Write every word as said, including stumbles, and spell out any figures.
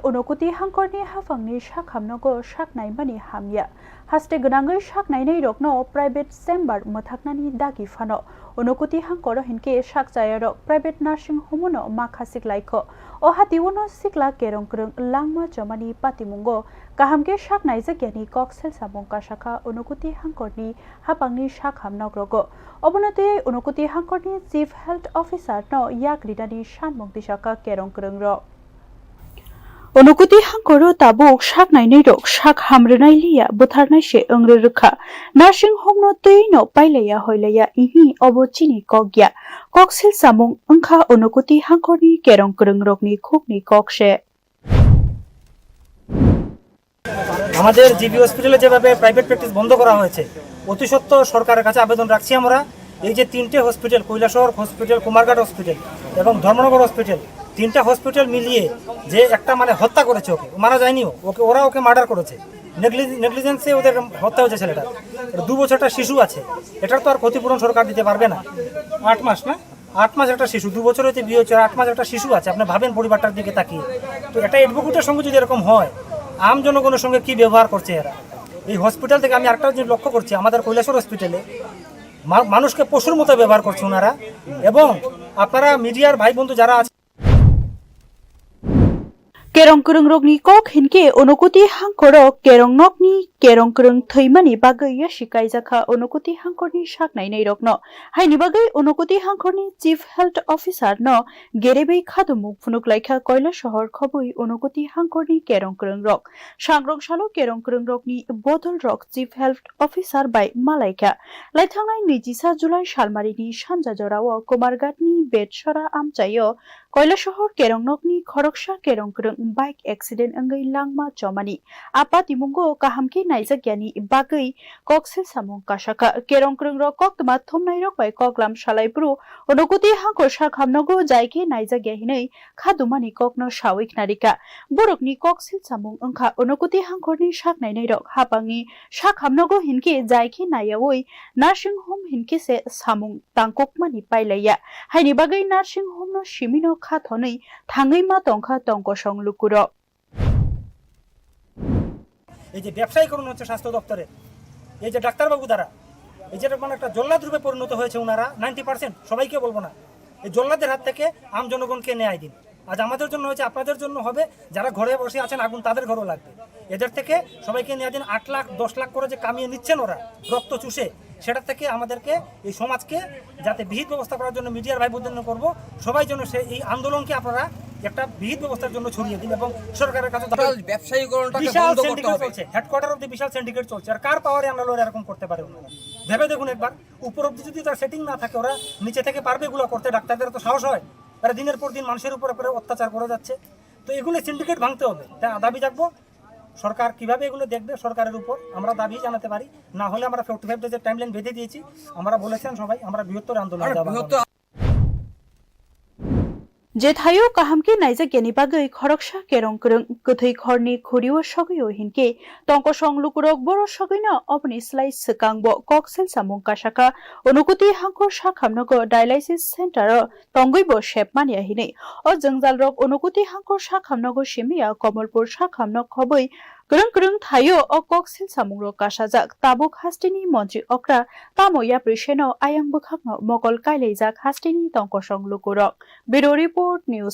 Unokuti hangkorni haphangni sak hamnogo sak naimani hamya. Haste gwnangwi sak nainairokno private chamber mwthaknani dagi phano. Unokuti hangkoro hinkhe sak chayarok private nursing home-no ma khasik laikho. O hatiuno sikla kerong kwrwng langma chomani patimungo kaham khe sak naijakyani kok selsamung kasakha Unokuti hangkorni haphangni sak hamnokrogo. Obono twiwi Unokuti hangkorni Chief Health Officer-no yak rinani sanmung tisakha kerong kwrwngrok. Unokuti hangkoro tabuk sak nainairok sak hamrwnai liya bwtharnai se wngrwi rwkha. Nursing home-no twi'-no pailaiya hoilaiya ihi obo chini kok ya. Kok selsamung wngkha Unokuti hangkorni kerong kwrwngrokni khukni kok se. আমাদের জিবি হসপিটালে যেভাবে private practice বন্ধ করা হয়েছে, অতি সত্বর সরকারের কাছে আবেদন রাখছি আমরা। এই যে তিনটে হসপিটাল, কৈলাসহর হসপিটাল, কুমারঘাট হসপিটাল এবং ধর্মনগর হসপিটাল, তিনটা হসপিটাল মিলিয়ে যে একটা মানে হত্যা করেছে, ওকে মারা যায়নি, ও ওকে ওরা ওকে মার্ডার করেছে। নেগলিজেন্সে ওদের হত্যা হয়েছে ছেলেটা। দু বছর একটা শিশু আছে, এটার তো আর ক্ষতিপূরণ সরকার দিতে পারবে না। আট মাস না, আট মাস একটা শিশু, দু বছর হইতে বিয়ে হচ্ছে, আর আট মাস একটা শিশু আছে। আপনি ভাবেন পরিবারটার দিকে তাকিয়ে। তো একটা অ্যাডভোকেটের সঙ্গে যদি এরকম হয়, আম জনগণের সঙ্গে কি ব্যবহার করছে এরা? এই হসপিটাল থেকে আমি আরেকটা জিনিস লক্ষ্য করছি, আমাদের কৈলাসহর হসপিটালে মা- মানুষকে পশুর মতো ব্যবহার করছে ওনারা। এবং আপনারা মিডিয়ার ভাই বন্ধু যারা আছে, Kerong kwrwngrokni kok hinkhe Unokuti hangkoro kerong nokni kerong kwrwng thwimani bagwi yasi kaijakha Unokuti hangkorni sak nainairokno. Haini bagwi Unokuti hangkorni Chief Health Officer-no gerebwi khadumung phunuk laikha Koilasohor khobwi Unokuti hangkorni kerong kwrwngrok. Sangrong salo kerong kwrwngrokni bodolrok Chief Health Officer bai malaikha. Laithangnai nijisa July salmarini sanja jorao Kumarghatni Betsora amchaio Koilasohor kerongnokni khoroksa kerong kwrwng bike accident wngwi langma chomani. A patimungo kaham khe naijakyani bagwi kok selsamung kasakha. Kerong kwrwngrok koktwma thumnairok bai koklam salai phuru Unokuti hangkor sak hamnogo jai khe naijakya hinwi khadumani kokno sawi khnarikha. Borokni kok selsamung wngkha Unokuti hangkorni sak nainairok hapangni sak hamnogo hinkhe jai khe naiyaui nursing home hinkhe se samung tangkukmani pailaiya. Haini bagwi nursing home-no simino kha thonwi thangwi ma tongkha tongkosong lukurok. এই যে ব্যবসায়ীকরণ হচ্ছে স্বাস্থ্য দপ্তরের, এই যে ডাক্তারবাবু দ্বারা, এই যেটা মানে একটা জল্লাদ রূপে পরিণত হয়েছে ওনারা, নাইনটি পার্সেন্ট, সবাইকে বলবো না, এই জল্লাদের হাত থেকে আম জনগণকে ন্যায় দিন। আজ আমাদের জন্য হয়েছে, আপনাদের জন্য হবে, যারা ঘরে বসে আছেন আগুন তাদের ঘরও লাগবে। এদের থেকে সবাইকে ন্যায় দিন। আট লাখ দশ লাখ করে যে কামিয়ে নিচ্ছেন ওরা রক্ত চুষে, সেটা থেকে আমাদেরকে এই সমাজকে যাতে বিহিত ব্যবস্থা করার জন্য মিডিয়ার ভাই বোনদের করবো, সবাই যেন সে এই আন্দোলনকে আপনারা একটা বিহিত ব্যবস্থার জন্য ছড়িয়ে দিন এবং সরকারের কাছে টোটাল ব্যবসায়ীকরণটাকে বিশাল বন্ধ করতে সিন্ডিকেট হবে। চলছে, হেডকোয়ার্টার অবধি বিশাল সিন্ডিকেট চলছে। আর কার পাওয়ারে আমরা লড়ে এরকম করতে পারে ওনারা? ভেবে দেখুন একবার, উপর অবধি যদি তার সেটিং না থাকে, ওরা নিচে থেকে পারবে এগুলো করতে? ডাক্তারদের তো সাহস হয়? তারা দিনের পর দিন মানুষের উপর উপরে অত্যাচার করে যাচ্ছে। তো এগুলো সিন্ডিকেট ভাঙতে হবে। তাই দাবি রাখবো, সরকার কিভাবে এগুলো দেখবে, সরকারের উপর আমরা দাবি জানাতে পারি। না হলে আমরা ফোর্টি ফাইভ ডেজের টাইমলাইন বেঁধে দিয়েছি। আমরা বলেছেন সবাই, আমরা বৃহত্তর আন্দোলন আর যাবো। বৃহত্তর Jethaio kaham khe naijakyani bagwi khoroksa kerong kwrwng kwthwi khorni khuri-o sogwi-o hinkhe tongkosong lukurok boro sogwino oboni slai swkangbo kok selsamung kasakha. Unukuti hangkor sakhamnogo dialysis center-o tongwibo sepmani hinwi. O jwngjalrok Unukuti hangkor sakhamnogo simiya Komolpur sakhamno khobwi kwrwng kwrwng thaio o kok selsamungrok kasajak. Tabuk hasteni montri okra tamo yapri seno ayang bwkhakno mokol kailaijak hasteni tongkosong lukurok. Bureau Report, News